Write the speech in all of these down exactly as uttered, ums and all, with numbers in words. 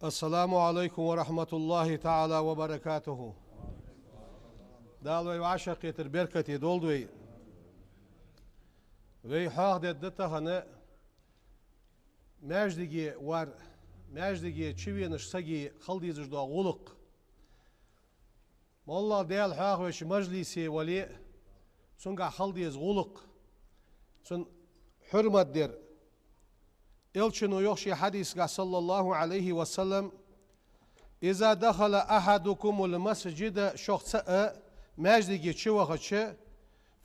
السلام عليكم ورحمة الله تعالى وبركاته. Дала вай вӀашагӀкхетар беркате долда вай. Вай хьоахадергда тахан маьждиге вар, маьждиге чувенача сага хила дезаш дола гӀулакх. МоллагӀа Даьла хьоахавеча мажлисе вале, цунгахь хила деза гӀулакх, цун хьурмат дар. Элчано йоах ший хьадисагахь, صلى الله عليه وسلم: إذا دخل أحدكم المسجد, шух цаӀ маьждиге чувахача,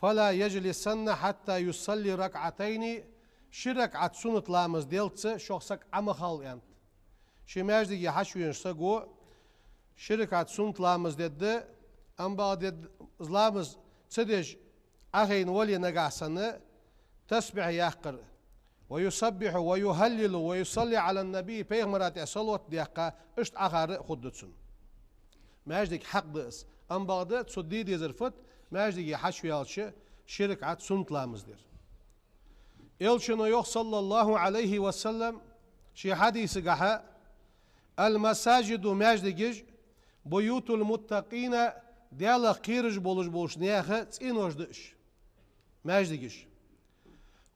فلا يجلسن حتى يصلي ركعتين, ши ракаӀат суннат ламаз деллалца шух саг Ӏо ма хилла, аьннад. Ший маьждиге хьачувенача саго ши ракаӀат суннат ламаз дергда, амма бакъда из ламаз ца деш Ӏохайна вале нагахь санна, тасбихь яккхар, ويسبح ويهلل ويصلي على النبي, пайхамара тӀа салот даьккха, иштта Ӏохар а хургда цунна. Маьждиг хьакъ да из, амма бакъда цо де дезар фуд, маьждиге хьачуваьлча ши ракаӀат суннат ламаз дар. Элчано йоах, صلى الله عليه وسلم, ший хьадисагахь: المساجد, маьждигаш, بيوت المتقين, Даьлах кхераш болаш болча наьха цӀенош да уж, маьждигаш.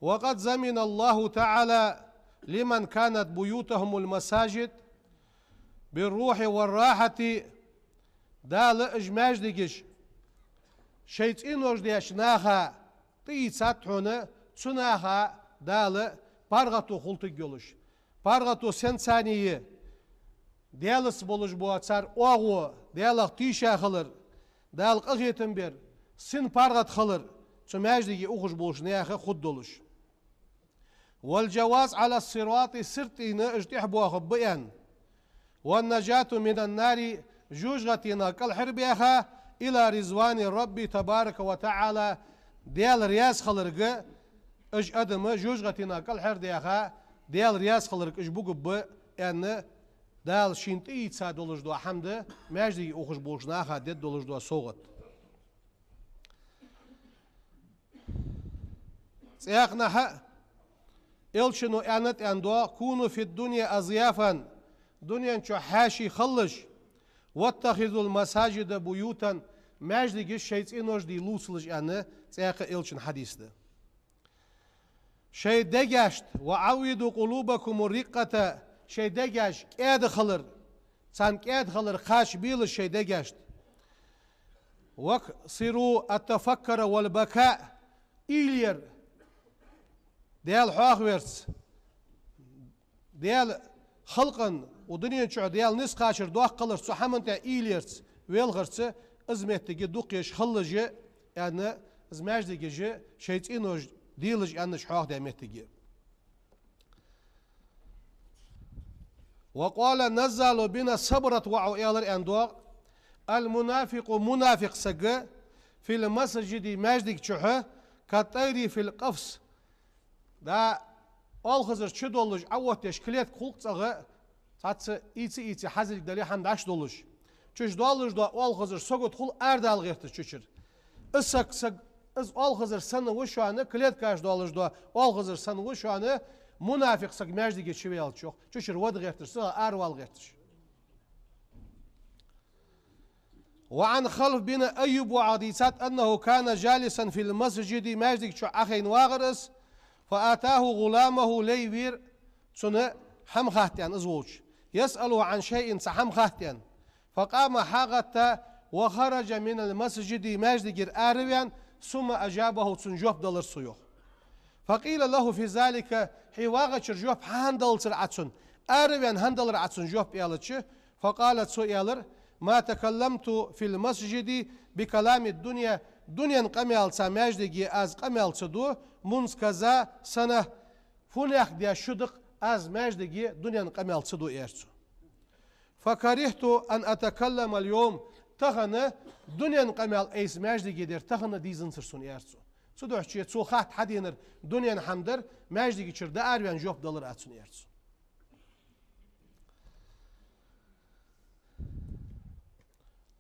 وقد ضمن الله تعالى لمن كانت بيوتهم المساجد بالروح والراحة. Дала уж маьждигаш шоай цӀенош деча наха тӀаийцад хьона, цу наха Дала паргӀато хулийтаргйолаш. ПаргӀато сенца я? Даьлаца болаш бола цар оагӀув, Даьлах тийша хилар, Дала къахетам бар, син паргӀата хилар цу маьждиге ухаш болча наьха хургдолаш. والجواز على الصراط, сиратийна уж тӀехьабоахаргба аьнна. والنجاة من النار, жожагӀатенах кӀалхьарбаьха, إلى رضوان الرب تبارك وتعالى, Даьла раьза хиларга, уж адам жожагӀатенах кӀалхьардаьха, Даьла раьза хиларга уж бугаргба аьнна, Дала шийна тӀаийца долаш дола хӀама да маьждиге ухаш болча наха дергдолаш дола совгӀат. ЦӀаькханахьа Элчано аьннад аьнна доагӀа: كونوا في الدنيا أضيافا, дунен чу хьаьший хилалаш, واتخذوا المساجد بيوتا, маьждигаш шоай цӀенош де лувцалаш аьнна, цӀаькха Элчан хьадис да. Шоай дегашта, وعودوا قلوبكم الرقة, шоай дегаш кӀаьда хилар, царна кӀаьда хилар кхача белаш шоай дегашта. وأكثروا التفكر والبكاء, уйла яр, Даьла хьоахаварца, Даьла халкъан, укх дунен чу Даьла низ кхачар доккха хиларца, цу хӀаман тӀа уйла ярца, велхарца, из моттиг дукха еш хилалаш, аьнна, из маьждигаш шоай цӀенош делаш аьнна, уж хьоахадаь моттиг. وقال النزال بن صبرة, ваӀо аьлар аьнна доагӀа: المنافق, мунафикъ саг, في المسجد, маьждига чухьа, كالطير في القفص. Да, оалхазар чу доллаш Ӏооттадеш клетка хул-кх цӀагӀа, цхьацца ийца-ийца хьазилг дале хӀама дӀаш доллаш. Чуш доллаш дола оалхазар сагота хул арадала гӀерташ чучура. Из саг, саг, из оалхазар санна ва шоана, клеткаш доллаш дола оалхазар санна ва шоана, мунафикъ саг маьждиге чуваьлча, чучура вада гӀерташ, цӀагӀа аравала гӀерташ. وعن خلف بن أيوب, ваӀа дийцад, أنه كان جالسا في المسجد, маьждига чу Ӏохайна вагӀар из, فأتاه غلامه, лай вера цунна хӀама хатта аьнна из волча, يسأله عن شيء, цхьа хӀама хатта аьнна. فقام, хьагӀатта, وخرج من المسجد, маьждигера араваьнна, ثم أجابه, цунна жоп далар цо, йоах. فقيل له في ذلك, хье вагӀачара жоп хӀана далацар Ӏа цунна, араваьнна хӀана далар Ӏа цунна жоп, аьлча, فقال, цо аьлар: ما تكلمت في المسجد بكلام الدنيا, дунен къамаьлаца маьждиге аз къамаьл ца ду, منذ كذا سنة, фу наьха деш шу да-кх, аз маьждиге дунен къамаьл ца ду, аьлар цо. فكرهت أن أتكلم اليوم, тахан дунен къамаьл айса маьждиге дер тахан дезанзар сона, аьлар цо. Цудухьа цо хатта хьаденар дунен хӀама дар, маьждига чура дӀаараваьнна жоп далар Ӏа цунна, аьлар цо.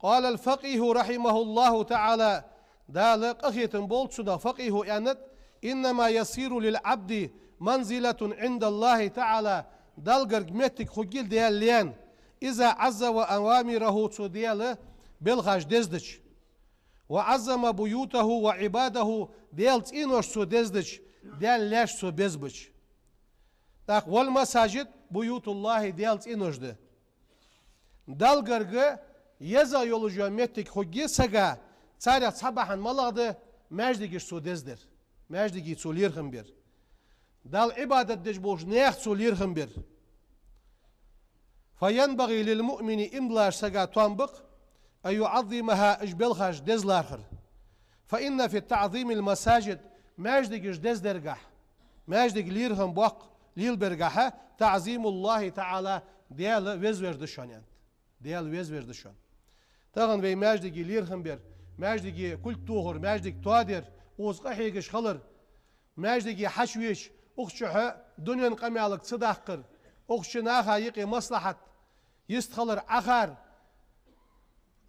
قال الفقيه رحمه الله تعالى, Дала къахетам болба цунах, факъихо аьннад: إنما يصير للعبد منزلة عند الله تعالى, Далла гарга моттиг хургья Даьла лаьна, إذا عظم أوامره, цо Даьла белхаш дездича, وعظم بيوته وعباده, Даьла цӀенош цо дездича, Даьла лаьш цо безбича. ТӀаккха والمساجد بيوت الله, Даьла цӀенош да. Далла гарга еза йолаш йола моттиг хургья сага, царех цхьа бахьан малагӀа да, маьждигаш цо дездар, маьждиге цо лерхӀам бер, Далла Ӏибадат деш болча наьха цо лерхӀам бер. فينبغي للمؤمن, иман долча сага тоам ба-кх, أن يعظمها, уж белхаш дезлархӀар. فإن في تعظيم المساجد, маьждигаш дездергахьа, маьждига лерхӀам боккха лелабергахьа, تعظيم الله تعالى, Даьла везавар да шоана, аьннад. Даьла везавар да шоана. Тахан вай маьждиге лерхӀам бер, маьждиге культ тохар, маьждиг тоадер, укхаза къахьегаш хилар, маьждиге хьачувеча, укх чухьа дунен къамаьлага ца даккхар, укх чу наха юкъе маслахьат йистхилар, Ӏахар,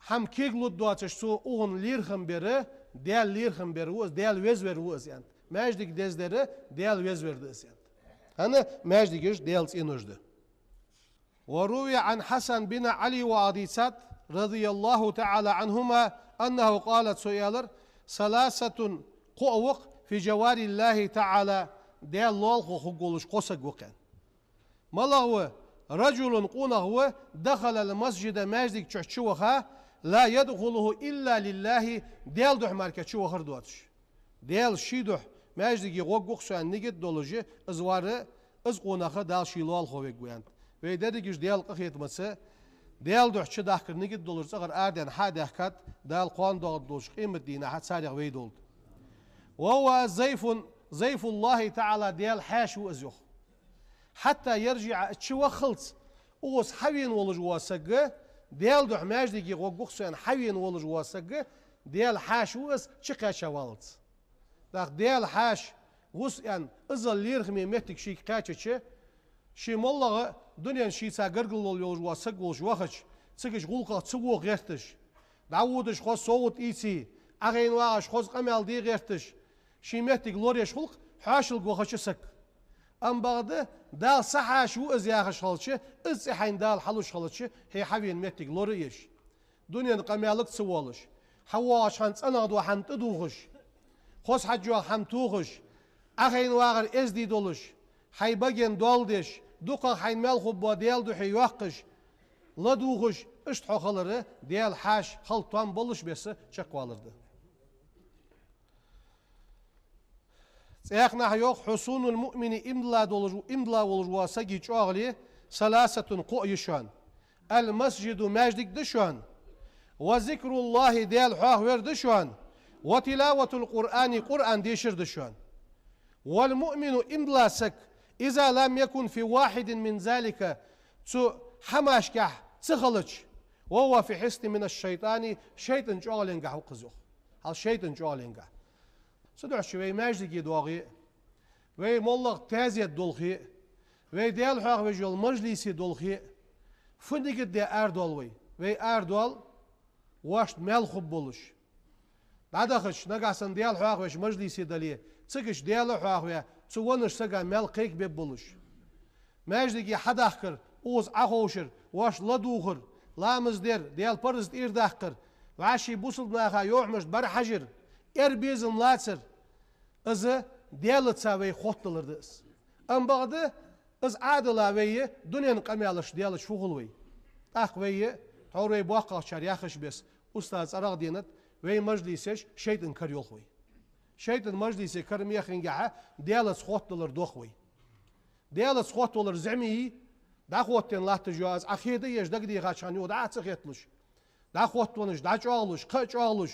хӀама кегалургдоацаш цо укхунна лерхӀам бер, Даьла лерхӀам бер ва из, Даьла везавар ва из, аьннад. Маьждиг дездар Даьла везавар да из, аьннад. ХӀана? Маьждигаш Даьла цӀенош да. وروي عن حسن بن علي, ва Ӏадийцад, رضي الله تعالى عنهما, أنه قال, цо аьлар: ثلاثة, кхоъ ва-кх, في جوار الله تعالى, Даьла лоалахо хургволаш кхо саг ва-кх, аьнна. МалагӀа ва? رجل, къонах ва, دخل المسجد, маьждига чу чуваха, لا يدخله إلا لله, Даьла духьа мара чувахар доацаш. Даьла ший духьа маьждиге гӀоргва-кх со аьнна нигат долаш, из вар, из къонах Дала ший лоалахо вергва, аьннад. Вай дерригаш Даьла къахетамца Даьла духьа чудахкар нигат долаш цӀагӀара арадаьнна хьа а даьхкад, Дала кхоана доагӀаргдолча къематдийнахьа царех вай долда. وهو ضيف, ضيف الله تعالى, Даьла хьаьша ва из, йоах. حتى يرجع, чуваххалца, укхаза хьавена волаш вола саг, Даьла духьа маьждиге гӀоргва-кх со аьнна хьавена волаш вола саг, Даьла хьаьша ва из, чукхаьчаваллалца. ТӀаккха Даьла хьаьша ва со аьнна, иззал лерхӀаме моттиг шийга кхаьчача, ше моллагӀа дунен шийца гаргало йолаш вола саг волаш вахача, цига гӀулакхах ца воха гӀерташ, дӀаводаш хоза совгӀат ийце, Ӏохайна вагӀаш хоза къамаьл де гӀерташ, ший моттиг лораеш хул-кх хьоашалга вахача саг. Амма бакъда, Дала са хьаьша ва из яхаш хилча, из цӀи хьайна Дала хьалуш хилча, хье хьавена моттиг лораеш, дунен къамаьлага ца воалаш, хьавоагӀача хана цӀенагӀа дола хӀама тӀадувхаш, хоза хьаж йола хӀама тохаш, Ӏохайна вагӀар эздий долаш, хьай баген доал деш, дукхагӀа хьайна мел хургбола Даьла духьа йоаккхаш, ладувгӀаш, иштта хьо хилар Даьла хьаьша хила тоам болаш беса чакхвалар да. ЦӀаькханахьа йоах: حصون المؤمن, иман дола долаш, иман дола волаш вола сага чӀоагӀал ثلاثة, кхоъ я шоана: المسجد, маьждиг да шоана, وذكر الله, Даьла хьоахавар да шоана, وتلاوة القرآن, Къуръан дешар да шоана. والمؤمن, иман дола саг, إذا لم يكن في واحد من ذلك, цу хӀамашкахь ца хилча, وهو في حصن من الشيطان, шайтӀан чӀоагӀаленгахь ва-кх из, йоах. Хьал шайтӀан чӀоагӀаленгахь. Цудухьа вай маьждиге доагӀе а, вай моллагӀа таьзет долхе а, вай Даьла хьоахавеш йола мажлисе долхе а, фу нигат даь арадоал вай? Вай арадоал воашта мел хургболаш. ДӀадахача, нагахьа санна Даьла хьоахавеш мажлисе дале, цига Даьла хьоахаве, цу веннача сага мел кхайкабергболаш. Маьждиге хьадахкар, укхаза Ӏоховшар, воашта ладувгӀар, ламаз дар, Даьла парз тӀера даккхар, вӀаший бусалба наха йовхьамашта бӀарахьажар, эр безам лацар, из Даьлаца вай хоттадалар да из. Амма бакъда, из Ӏа а дилла вай дунен къамаьлашца Даьлаца фу хул вай? ТӀаккха вай, тхьовра вай боккхагӀчар яхаш беса, устаза цӀерагӀа денад, вай мажлисаш шайтӀан кара йолх вай. ШайтӀан мажлисе кара мехингахьа Даьлаца хоттадалар дох вай. Даьлаца хоттавалар зӀамий, дӀахоттаденна латташ йола из Ӏа хеда еш дагадехача хана юха дӀа а ца хетталуш, дӀахоттавеннаш дӀачӀоагӀлуш, кхы а чӀоагӀлуш,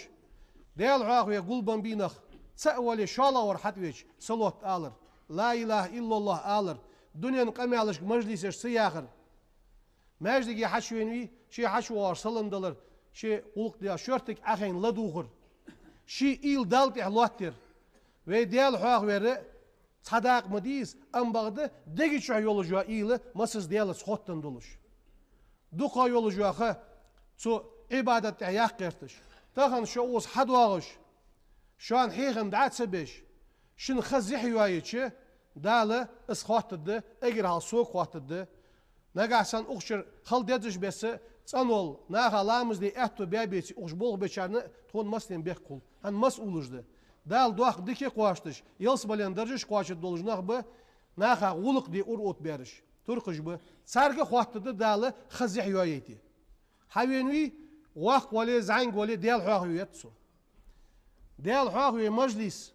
Даьла хьоахаве гулбенна ба нах, цаӀ вале шоллагӀвар хьатӀавеча, салот алар, لا إله إلا الله алар, дунен къамаьлашка мажлисаш ца яхар, маьждиге хьачувена вий, ше хьачувоагӀаш салам далар, ше гӀулакх деш шортига Ӏохайна ладувгӀар, ший уйла Далла тӀехьа лоаттаяр. Вай Даьла хьоахавар цхьа дакъа ма дий из, амма бакъда дега чу йолаш йола уйла массаза Даьлаца хоттаденна долаш. ДукхагӀа йолаш йола ха цу Ӏибадат тӀехьа яккха гӀерташ. Тахан шо укхаза хьадоагӀаш, шоана хьехам дӀа а ца беш, шун ха зехьа йоайича, Дала из хоттаргда, эггара хьалха сога хоттаргда, Нагахь санна укх чура хила дезача беса цӀенвала, наха ламаз де аьттув баь беце, укх чу болх бечарна тхона массанена бехк хул. ХӀана масса уллаш да. Дала доккха дика кхоачийташ, ялсмален даржаш кхоачаш долаш нах ба, наха гӀулакх де ура оттабаьраш, туркхаш ба. Царга хоаттаргда Дала хаза яхь йоайийте. Хьавена вий, воккха вале, зӀамига вале, Даьла хьоахаве веза цо. Даьла хьоахаве мажлис,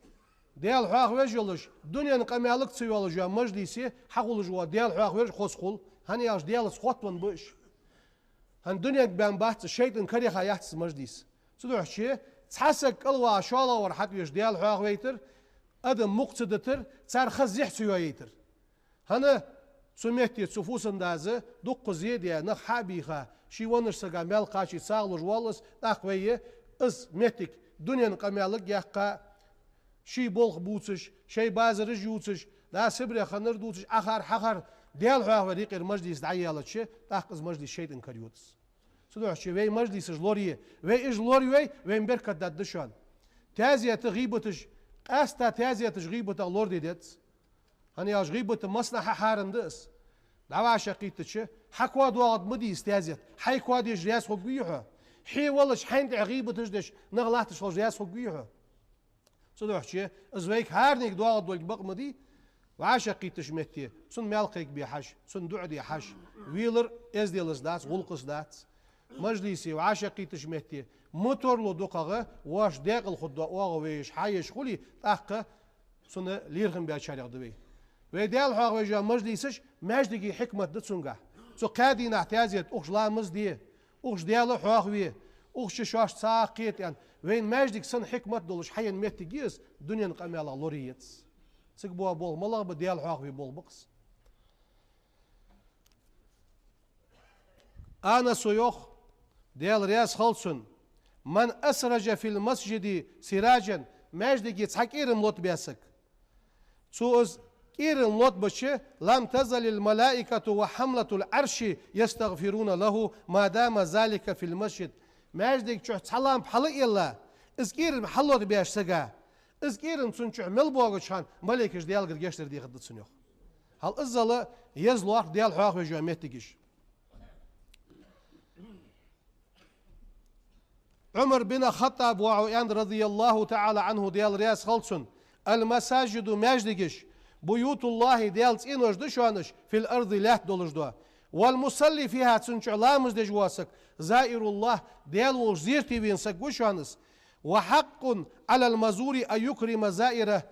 Даьла хьоахавеш йолаш, дунен къамаьлага ца йоалаш йола мажлисе хьахулаш вола Даьла хьоахавеш хоза хул, хӀана аьлча Даьлаца хоттавенна ба уж. ХӀана дуненга баьнна бац, шайтӀан кара яха яц из мажлис. Цудухьа цхьа саг кӀалваха шоллагӀвар хьатӀавеш Даьла хьоахавайтар, адам мукъа ца дитар, цар хаза яхь ца йоайийтар. ХӀана цу метте цу фусам-дас дуккха зе а даь, нах хьа а бийха, ший веннача сага маьл кхачий ца хулаш воалл из, тӀаккха вай из моттиг дунен къамаьлага яьккха, ший болх бувцаш, шоай базараш ювцаш, да Сибре хиннар дувцаш, Ӏохар, хьахар, Даьла хьоахавара юкъера мажлис дӀаяьлча, тӀаккха из мажлис шайтӀан кара йода из. Цудухьа вай мажлисаш лорае, вай уж лорайой, вайна беркат даргда шоана. Таьзета, гӀийбаташ, къаьстта таьзеташ гӀийбатах лораде деза. ХӀана аьлча гӀийбат массанахьа хьарам да из. ДӀавӀашагӀкхийттача, хьа коа доагӀаргда ма дий из таьзет, хьай коа деш раьза хургвий хьо? Хье валлача хьайна тӀа гӀийбаташ деш, нах латташ хилча раьза хургвий хьо? Цудухьа из вайга хӀаранега доагӀаргдолга бакъ ма дий, вӀашагӀкхийттача метте, цунна маьл кхайкабе хьажа, цунна дуӀа де хьажа, велар эзделаца дац, гӀулакхаца дац. Мажлисе, вӀашагӀкхийттача метте, ма торлу дукхагӀа, воаш декъала хургдола оагӀув вай еш, хьаеш хуле, тӀаккха цунна лерхӀам баьчарех да вай. Вай Даьла хьоахавеш йола мажлисаш, маьждиге хьикмат да цунгахь. Цу кхаь дийнахьа таьзет, укх чу ламаз де, укх чу Даьла хьоахаве, укх чу шоашта цхьа а кхета аьнна, вайна маьждиг санна хьикмат долаш хьаяьнна моттиг я из, дунен къамаьлах лорае еза из. Цига бола болх малагӀа ба, Даьла хьоахаве болх ба-кх из. Анаса йоах, Даьла раьза хилва цунна: «من أسرج في المسجد سراجا», маьждиге цхьа кӀерам лотабаь саг. Цо из кӀерам лотабича, «لم تزل الملائكة وحملة العرش يستغفرون له ما دام ذلك في المسجد». Маьждига чу цхьа лампа хьалъелла, из кӀерам хьалотабеш сага, из кӀерам цун чу мел боагача хана малейкаш Даьлагара гешт дар дехаргда цунна, йоах. Хьал иззал еза лоархӀ Даьла хьоахавеш йола моттигаш. Ӏумар бин Хаттаб воӀо аьннад, رضي الله تعالى عنه, Даьла раьза хилва цунна: «المساجد», маьждигаш, «بيوت الله», Даьла цӀенош да шоана уж, «في الأرض», лаьтта долаш дола. «والمصلي فيها», цун чу ламаз деш вола саг, «زائر الله», Даьла волча зерате вена саг ва шоана из. «وحق على المزور أن يكرم زائره».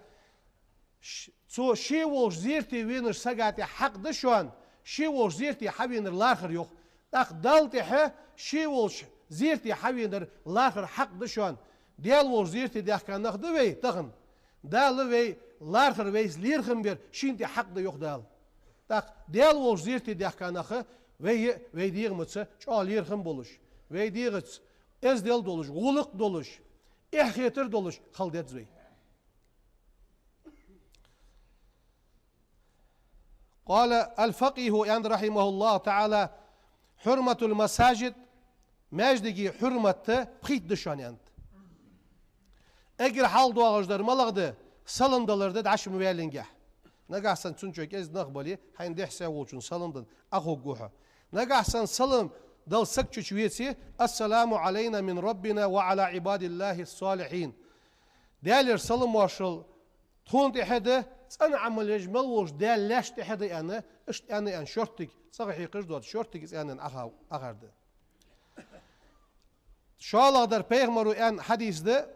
Ш-, цо ше волча зерате венача сага тӀа хьакъ да шоана, ше волча зерате хьавенар лархӀар, йоах. ТӀаккха Далла тӀехьа ше волча зерате хьавенар лархӀар хьакъ да шоана. Даьла волча зерате даьхка нах да вай тахан. Дала вай лархӀар, вайца лерхӀам бар шийна тӀа хьакъ да, йоах Дала. ТӀаккха Даьла волча зерате даьхка нах вай, вай дегӀамца чӀоагӀа лерхӀам болаш, вай дегӀаца эздел долаш, гӀулакх долаш, эхь хетар долаш хила деза вай. قال الفقيه, аьннад, رحمه الله تعالى: «حرمة المساجد», маьждиге хьурмат пхийтта да шоана, аьннад. Эггара хьалха доагӀаш дар малагӀа да? Салам далар да дӀа шу ма ваьллинге. Нагахь санна цун чу кӀезига нах бале, хьайна дехьа-сехьа волчунна салам дан Ӏохургва хьо. Нагахь санна салам дала саг чу веце: «السلام علينا من ربنا وعلى عباد الله الصالحين». Даьлера салам-моаршал тхона тӀехьа да, цӀена Ӏамал еш мел волча Даьла лаьшта тӀехьа да, аьнна, иштта аьнна, аьнна, шорттига, цӀагӀа хьекхаш доацаш, шорттига из аьнна, аьнна, Ӏоха-, Ӏохарда. ШоллагӀдар пайхамара аьнна хьадис да,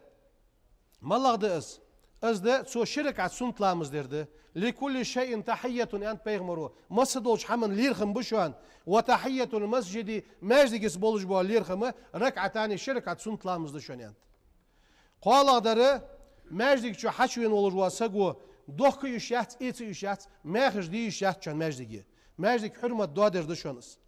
малагӀа да из? Из да, цо ши ракаӀат суннат ламаз дер да. «لكل شيء تحية», аьннад пайхамара, массадолча хӀаман лерхӀам ба шоана. «وتحية المسجد», маьждигаца болаш бола лерхӀам, «ركعتان», ши ракаӀат суннат ламаз да шоана, аьннад. КхоалагӀдар, маьждига чу хьачувена волаш вола саго дохка йиш яц, эца йиш яц, мехаш де йиш яц шоана маьждиге. Маьждига хьурмат доадер да шоана из.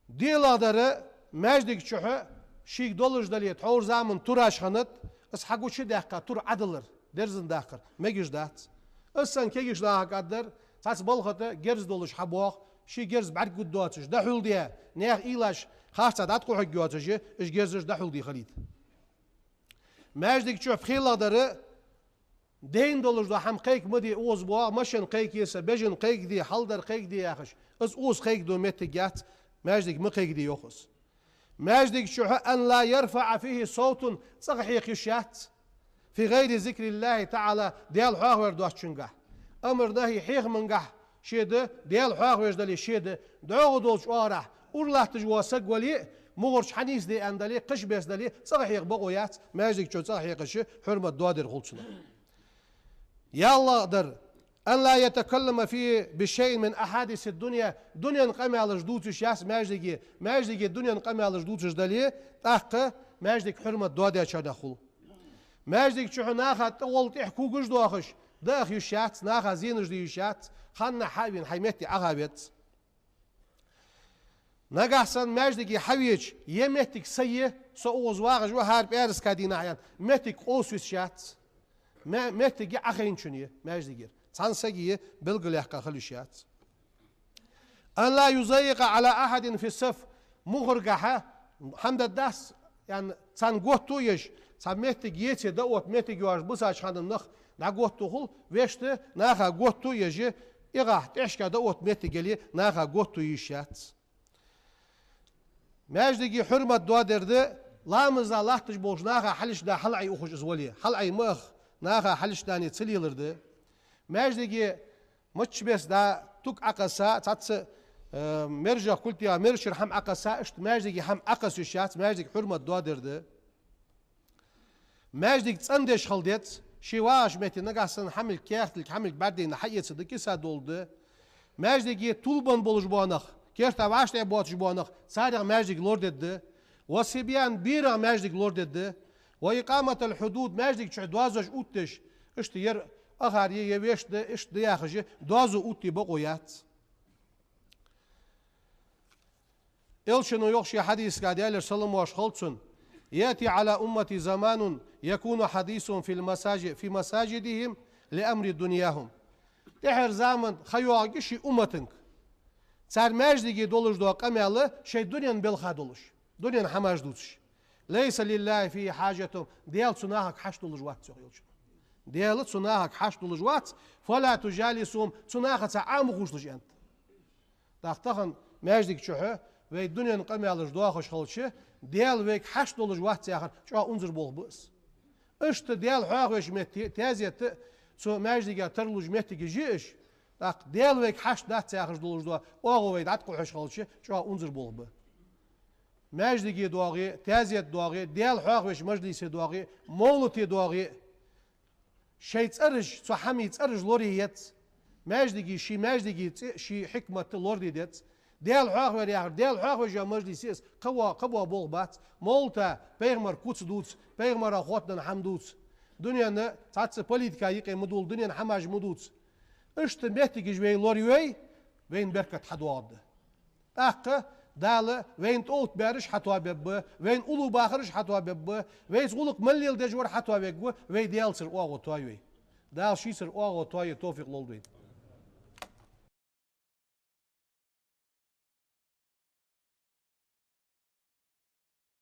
ДиълагӀдар, маьждига чухь шийга долаш дале, тхьовра заман тураш хиннад, из хьагучадаьккха тур Ӏодалар, дерзан даккхар мегаш дац. Из санна кегийча нахага аргдар, цхьацца балха тӀа герз долаш хьабоагӀа, ший герз бӀаргагургдоацаш, дӀахьулде, наьха уйлаш харцахьа дӀатӀакхухьаргйоацаш, уж герзаш дӀахьулде хилийта. Маьждига чухь пхелагӀдар, Дайна долаш дола хӀама кхайка ма де, укхаза боагӀа машен кхайкае са, бежан кхайкаде, хьалдар кхайкаде яхаш. Из укхаза кхайкаде моттиг яц, маьждиг ма кхайкаде, йоах из. Маьждига чухь أن لا يرفع فيه صوت, цӀогӀа хьекха йиш яц, في غير ذكر الله تعالى, Даьла хьоахавар доацачунгахь. Амар, нахьи, хьехамангахь ше да, Даьла хьоахавеш дале ше да, дӀоагӀа долча оагӀорахьа ура латташ вола саг вале а, мугӀарча хьанийсде аьнна дале, кхыча беса дале, цӀогӀа хьекха бокъо яц, маьждига чу цӀогӀа хьекхача хӀурмат доадер хул цунах. ЯллагӀдар, أن لا يتكلم فيه بشيء من أحاديث الدنيا, дунен къамаьлаш дувца йиш яц маьждиге, маьждиге дунен къамаьлаш дувцаш дале, тӀаккха маьждиг хӀурмат доадаьчарех хул. Маьждига чухь наха тӀагӀолла тӀехьа когаш доахаш, даха йиш яц, наха зенаш де йиш яц, ханнахьа а вена хьай метте Ӏоха веза. Нагахь санна маьждиге хьавеча, е моттиг са я, со укхаза вагӀаш ва хӀара пӀаьраска дийнахьа аьнна, моттиг къовса йиш яц. Ме-, моттиг я Ӏохайначун я маьждигера. Цхьан сага я белгалъяьккха хила йиш яц. أن لا يضيق على أحد في الصف, мугӀаргахьа, хӀама даддац, яьнна, царна готто а еш, цхьа моттиг еце, дӀаотта моттиг йоацаш бусача хана нах дӀаготто хул, вешта наха готто а еш, эгӀахьа тӀехьашка дӀаотта моттиг яле, наха готто е йиш яц. Маьждиге хӀурмат доадер да, ламаза латташ болча наха хьалхашка хьалъайухаш из вале. Хьалъай ма аха, наха хьалхашка ца лелар да. Маьждиге мачча беса да туг Ӏокхесса, цхьацца, э, мержех култех, мержачура хӀама Ӏокхесса, иштта маьждиге хӀама Ӏокхесса йиш яц, маьждига хӀурмат доадер да. Маьждиг цӀендеш хила деза, ше вагӀача метте нагахь санна хӀамилг, каьхатилг, хӀамилг бӀаргадайна хьаэца да, киса долаш да. Маьждиге тулбан болаш бола нах, керта вӀаштӀехьа боацаш бола нах, царех маьждиг лорадергда. والصبيان, берех маьждиг лорадергда. وإقامة الحدود, маьждига чухь доазош оттадеш, иштта ер ахар е, е вешта да, иштта да яхаш, доазув оттаде бокъо яц. Элчано йоах ший хьадисага, Даьлера салам-моаршал хилда цунна: يأتي على أمتي زمان يكون حديثهم في المساجد، في مساجدهم لأمر دنياهم. ТӀехьара заман ха йоагӀа ший умматага, цар маьждиге долаш дола къамаьл шоай дунен балха долаш, дунен хӀамаш дувцаш. ليس لله فيه حاجة, Даьла цу нахага хьашт долаш вац, йоах Элчано. Даьла цу нахага хьашт долаш вац, فلا تجالسوهم, цу нахаца Ӏо ма ховшалаш, аьннад. ТӀаккха тахан маьждига чухь вай дунен къамаьлаш доахаш хилча, Даьла вайга хьашт долаш вац яхар чӀоагӀа унзара болх ба из. Иштта Даьла хьоахавеш метте, таьзета а цу маьждига тарлуш моттигаш я уж, тӀаккха Даьла вайга хьашт дац яхаш долаш дола оагӀув вай дӀатӀакхухьаш хилча, чӀоагӀа унзара болх ба. Маьждиге доагӀе, таьзета доагӀе, Даьла хьоахавеш мажлисе доагӀе, мовлате доагӀе, шоай цӀераш, цу хӀаман цӀераш лорае еза. Маьждиге, ший маьждига цӀи, ший хьикмат лораде деза. Даьла хьоахавар яхар, Даьла хьоахавеш йола мажлис я из, кхы во, кхы во болх бац. Мовлата пайхамара куц дувц, пайхамара хоттаденна хӀама дувц. Дунен цхьацца политика юкъе ма дувла, дунен хӀамаш ма дувц. Иштта моттигаш вай лорайой, вайна беркат хьадоагӀаргда. ТӀаккха Дала вайна тӀаоттабаьраш хьатоабергба, вайна уллув бахараш хьатоабергба, вайца гӀулакх мел леладеш вар хьатоавергва, вай Даьлацара оагӀув тоае. Дала шийцара оагӀув тоае товфикъ лолда вайна.